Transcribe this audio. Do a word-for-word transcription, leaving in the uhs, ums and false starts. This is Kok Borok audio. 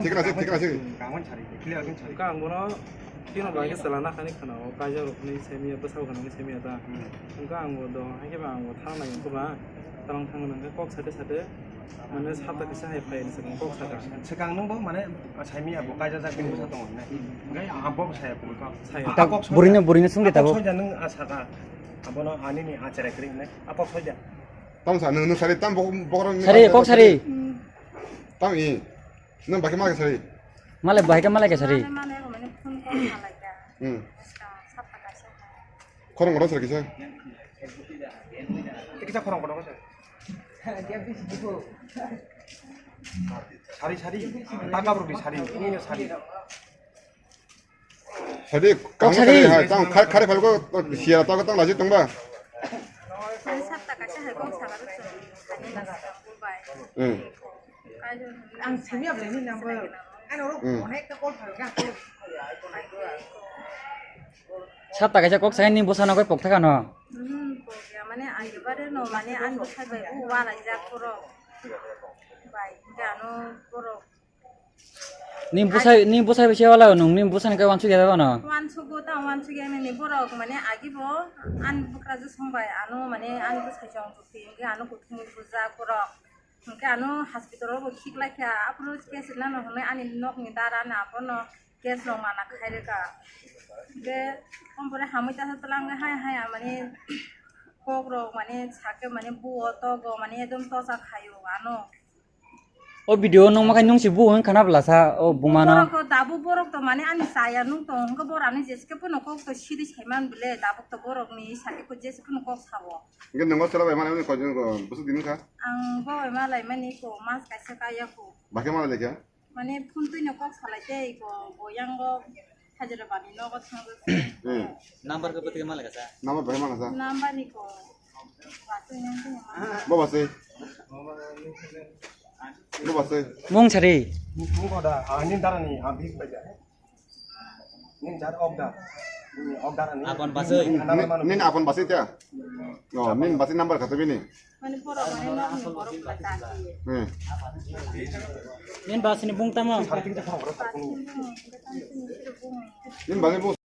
Thikna se, thikna se. Kangwan sari, clear kan sari. Ka ang bono tino bai ke sala na khani khana o kaijak rok ni semiya bwsa khana ni semiya ta. Hmm. Hwnkhe ang bo do, hai khe ba ang bo thang nai wngkha ba, tang thang nang khe kok sade sade, mane sapta kisa hai phai ni swkang kok saka. Swkang nung bo mane saimiya bo kaijak jak bini bwsa tongo ne. Hwnkhe ang bo saya bo kok. Saya. Ta kok soja. Burino, burino sung de ta bo. Kok soja nung asaka. Abono ani ni achara kri ne. Apok soja. Tam sa nung, nung sari tam bok-, bokrok ni sari, kok sari. Tam i. Nang bahai khe malai sari. Malai bahai khe malai khe sari. Malai, malai, mane phone call malai kha. Hmm. Sapta kaisa. Khorang kotor sari kisa. Kisa khorang kotor sari. Sari, sari. Taka rok di sari. Ini sari. Sadi, kok kang sadi? Sadi, hai, tang khar-, khari phalgo, siya, tang, tang laji tong ba? Sadi sapta kaisa hai kok saga ruk song, hani na saka bubai. Hmm. Ang simi abla ni number. Ano rok Hmm. Connect call phalga. Sapta kaisa kok saga ni bwsano koi pok thaka no? Hmm, pok ya, mane ang bare no, mane ang bwsai bai, u wala jak puro. Bai, gano puro. Ni bwsai, ni bwsai bai se wala nung, ni bwsani khe wansuk ya ba no? Wansuk go ta, wansuk ya ni borok mane agi bo an bukra je song bai ano mane an bwsai chong bukti hingke ano kuthum bujak borok. Hingke ano hospital o bo khiklai kha, aphuru case nano hwnwi ani nok ni dara na abono case rok mana khai rwkha. Hingke ompore hamwi ta tlang hai hai mane kok rok mane sake mane buo togo mane ekdom tosa khaio ano. O video nung makai nung si bu hwn khana bwlasa o buma no. Borok to dabu borok to mane ani chaya nung tong hwnkhe borok ani jeske pono kok to siri saiman bwle dabu to borok ni sake ko jeske pono kok sabo. Hwnkhe nungo chwla bai mani ko bwswk din kha? Ang bo bai malai mani ko mas kaisa kaya ko. Bakhe malai lekha? Mane phone twi no kok salai tei ko bo yang go. Hajira bani nogo thangwi. Hmm. Number ko bwtwi mala kasa. Number bai mala sa. Number ni ko. Watwi nang tini ma. Bo basai. Bo basai. Mung sari. Mung ko da, ah, ni dara ni, ah, bis baja. Ni dar ok da. Ni ok dara ni. Apon basai. Ni, ni apon basai ta. Oh, ni basai number kata bini. Mane borok mane nokni borok kha ta khe. Hmm. Nin basini bung tamo? Nin basini bung.